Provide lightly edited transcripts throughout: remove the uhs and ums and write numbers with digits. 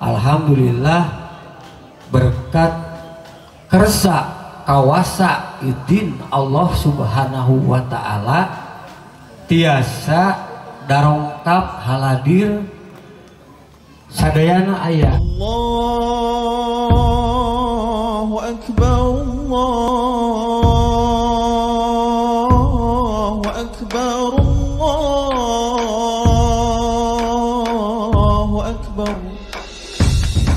Alhamdulillah berkat kersa kawasa idin Allah Subhanahu wa ta'ala tiasa darongkap haladir sadayana aya. Allahu akbar, Allahu akbar, Allahu akbar.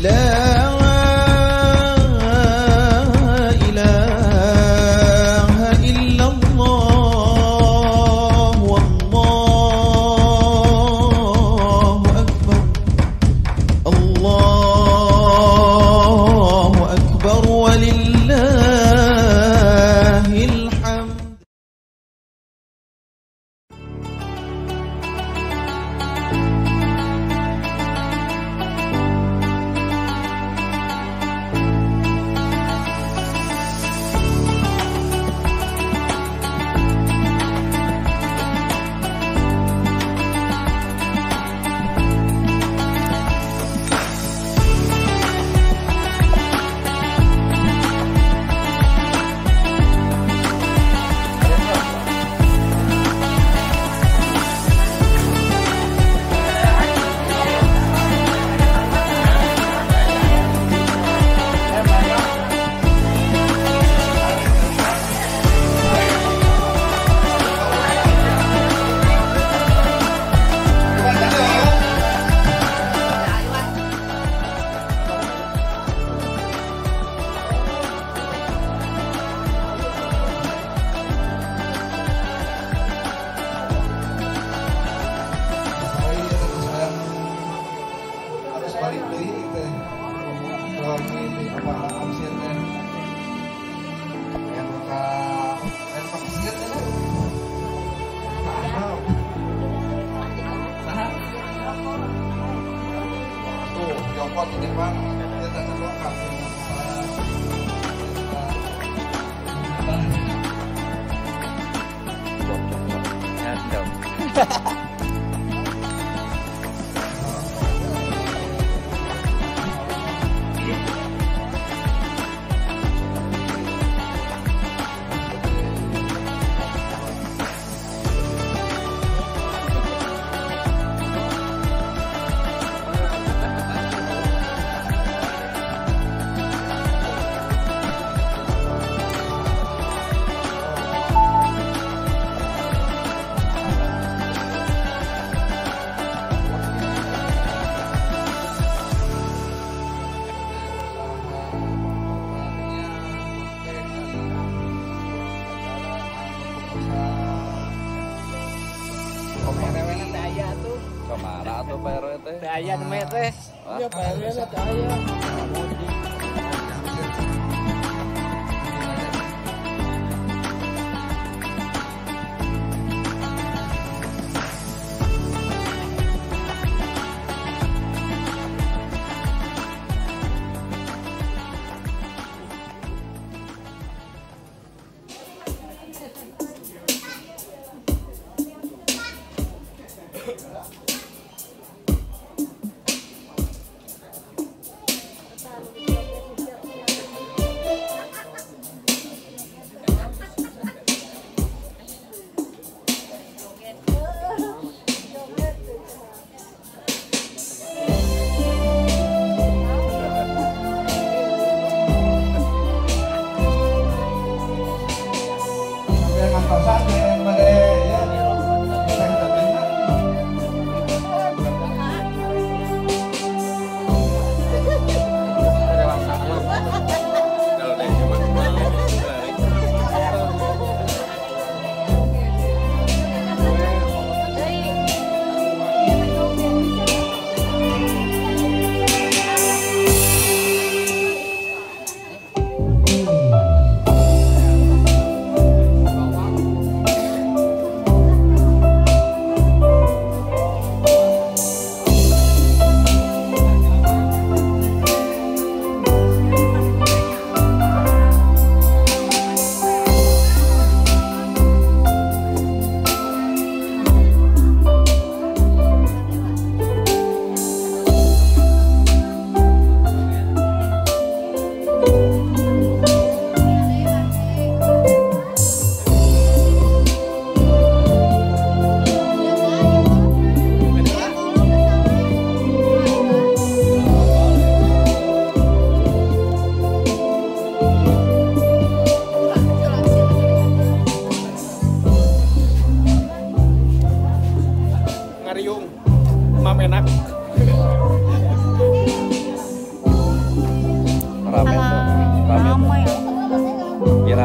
La ilaha illallah, wallahu akbar, Allahu akbar, walillahil hamd. Aya namanya teh. Iya, Pak RW teh aya.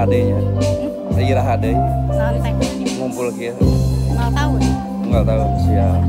Iraha deui nya? Iraha deui. Santai. Ngumpul kieu. 0 tahun. 0 tahun, siap.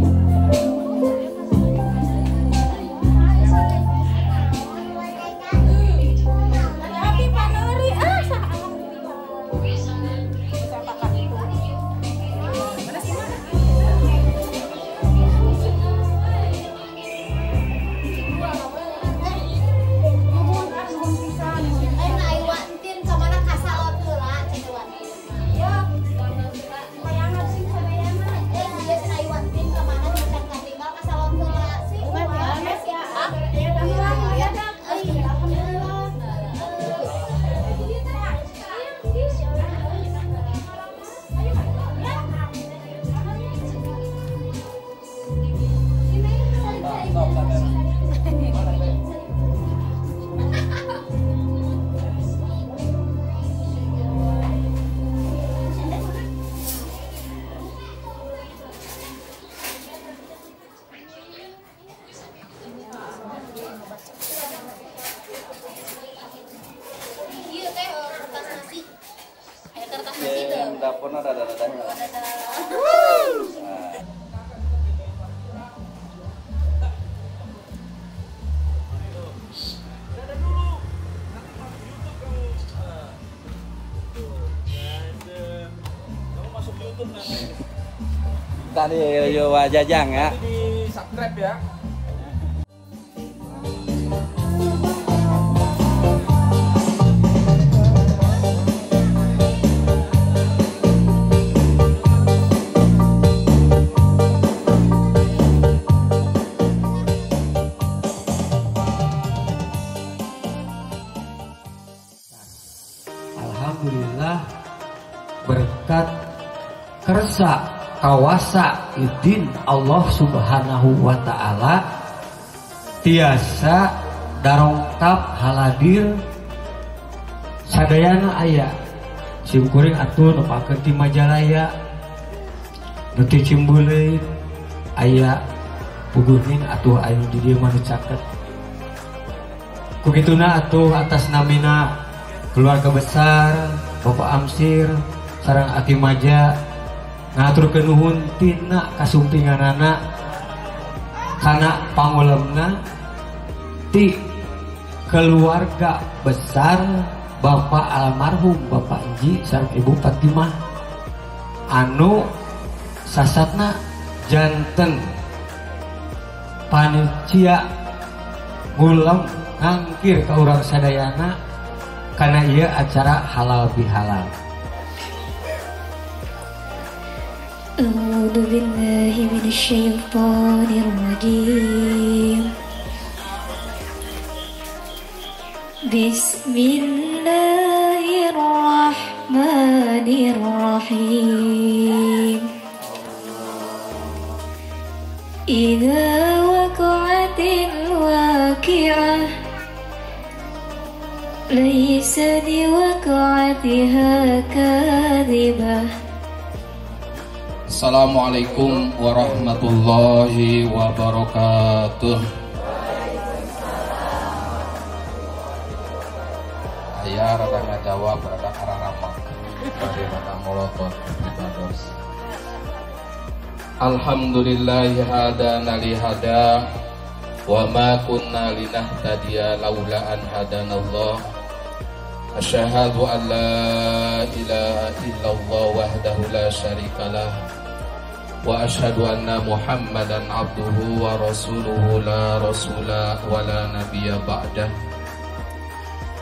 Tadi yo Jajang ya. Di subscribe ya. Alhamdulillah berkat kersa kawasa idin Allah Subhanahu wa ta'ala tiasa darongkap haladir sadayana aya simkuring atuh nepakeun ti Majalaya nu ti Cimbuleuit aya puguhnin atuh anu di dieu mah nu caket ku kituna atuh atas namina keluarga besar Bapak Amsir sareng Aki Maja ngaturkeun nuhun tina kasumpinganana kana pangulemna ti keluarga besar Bapak almarhum Bapak Enji sareng Ibu Fatimah anu sasatna janten panitia ngulem ngangkir ka urang sadayana kana ieu acara halal bihalal. أعوذ بالله من الشيطان الرجيم بسم الله الرحمن الرحيم إذا وقعت الواقعة ليس لوقعتها كاذبة. Assalamualaikum warahmatullahi wabarakatuh. Aya rada ngajawab rada kararamak bade rada molotot pribados. Alhamdulillahi hadana li hada wa ma kunna linahtadiya laula an hadanallah. Asyhadu an la ilaha illallah wahdahu la syarikalah wa asyhadu anna Muhammadan abduhu wa rasuluhu la rasula wa la nabiyya ba'dah.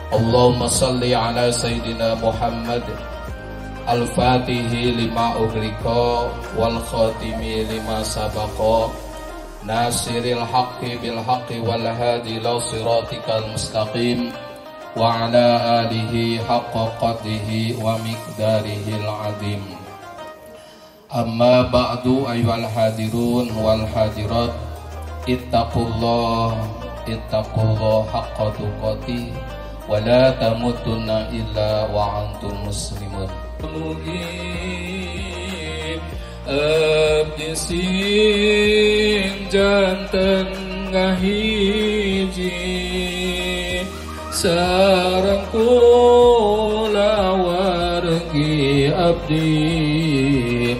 Allahumma salli ala sayyidina Muhammad al-fatihi lima ughliqa wal khatimi lima sabaqa nasiril haqqi bil haqqi wal hadi ila siratikal mustaqim wa ala alihi haqqa qadrihi wa miqdarihil azim. Amma ba'du ayyuhal hadirun wal hadirat, ittaqullah ittaqullah haqqa tuqatih wa la tamutunna illa wa antum muslimun. Mugi abdi sing janten ngahiji sareng kula. abdi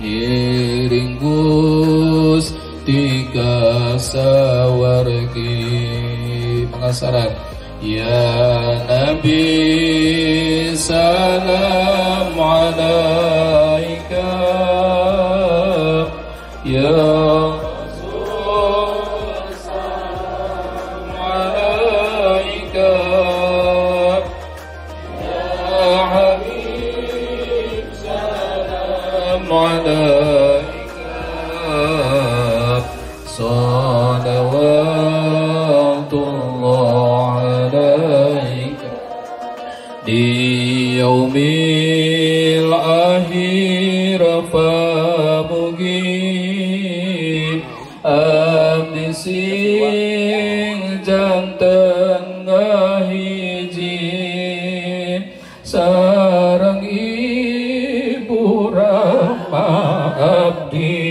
ngiring Gusti ka sawargi pengasaran ya Nabi salam alaika ya Rasul salam alaika ya Habib salam alaika salawatullah alaika di yaumil akhir famugi abdi sing janten ngahiji sareng ibu rama abdi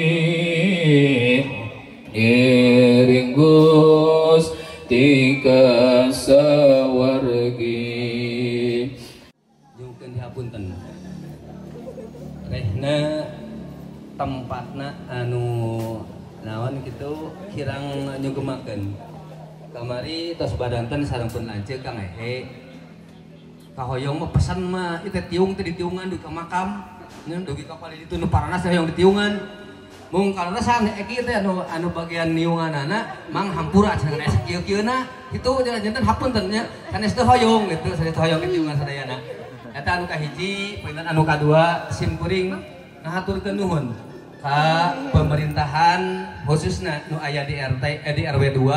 ngiring Gusti ka sawargi. Jungkeun dihapunten rehna tempatna anu naon kitu kirang nyugemakeun. Kamari tos badanten sareng pun lanceuk Kang Ehe. Kahoyong mah pesan mah ieu teh tiung teh ditiungan dugi ka makam. Nya dugi ka palih ditu nu paranas hoyong ditiungan. Mung kaleresan eki teh anu bagian niunganana mang hampura cenah aya sakieu-kieuna kitu janten hapunten nya sanes teu hoyong gitu sanes teu hoyong ditiungan sadayana. Eta anu kahiji, pointen anu kadua sim kuring ngahaturkeun nuhun ka pemerintahan khususna nu aya di RT di RW 2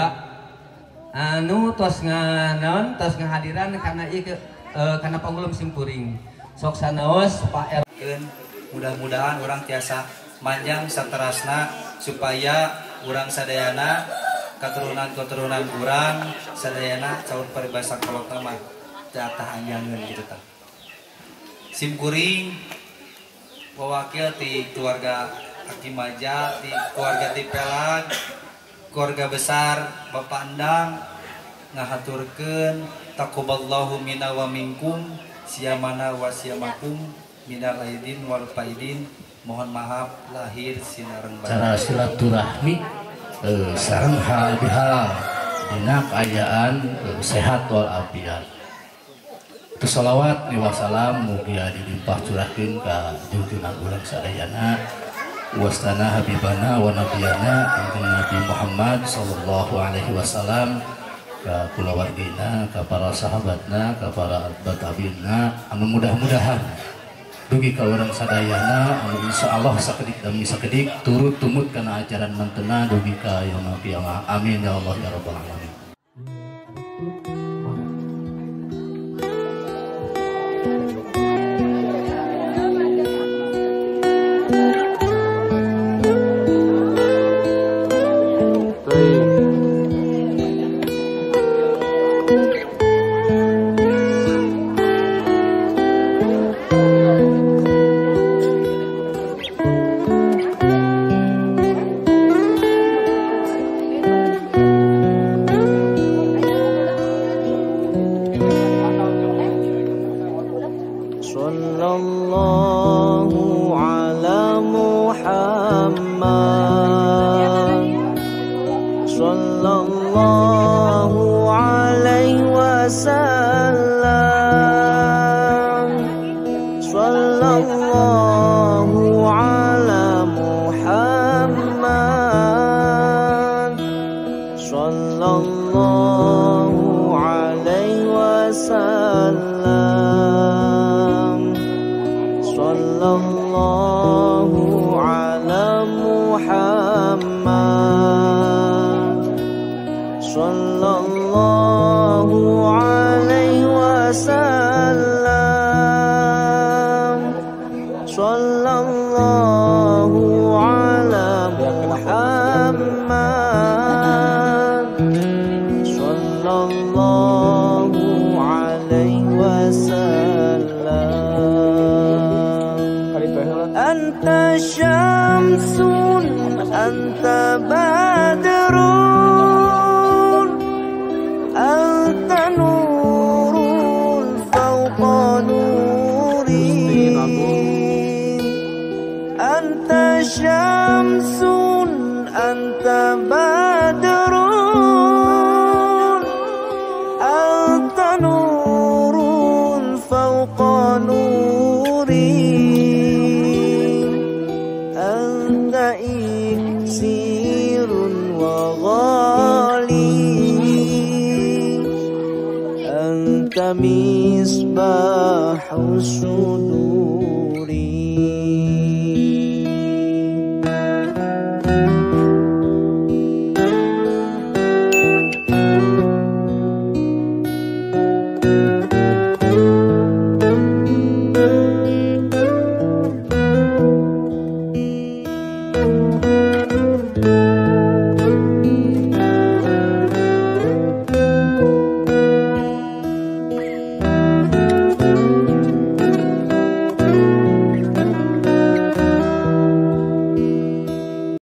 anu tos nganaon tos ngahadiran kana ieu kana pangulum sim kuring. Sok sanaos Pak R. Mudah-mudahan urang tiasa manjang saterasna supaya urang sadayana keturunan-keturunan urang sadayana caur paribasa kolotna mah teu atah anjangeun kitu tah. Sim kuring wawakil ti keluarga Aki Maja, ti keluarga ti Pelag, keluarga besar Bapak Endang ngahaturkeun taqabbalallahu minna wa minkum siyamana wa siyamakum minal aidin wal faidin, mohon maaf lahir sinareng batin. Cara silaturahmi sareng hal bihalal dina kaayaan sehat wal afiat. Itu salawat wa salam mugia dilimpah curahkeun ka junjungan urang sadayana wastana habibana wa nabiyana kanjeng Nabi Muhammad sallallahu alaihi wasallam ka kulawargina ka para sahabatna ka para tabiina anu mudah-mudahan dugi ka urang sadayana anu insyaallah sakedik demi sakedik turut tumut kana ajaran mantena dugi ka yaumil qiyamah. Amin ya Allah ya rabbal alamin. Sallallahu ala Muhammad sallallahu alaihi wasallam sallallahu ala Muhammad sallallahu alaihi wasallam sallallahu ala Muhammad sallallahu alaihi wasallam sallallahu ala Muhammad sallallahu alaihi wasallam. Anta syamsun anta badrun anta nurun fawqa nuri. أنت مصباح الصدور.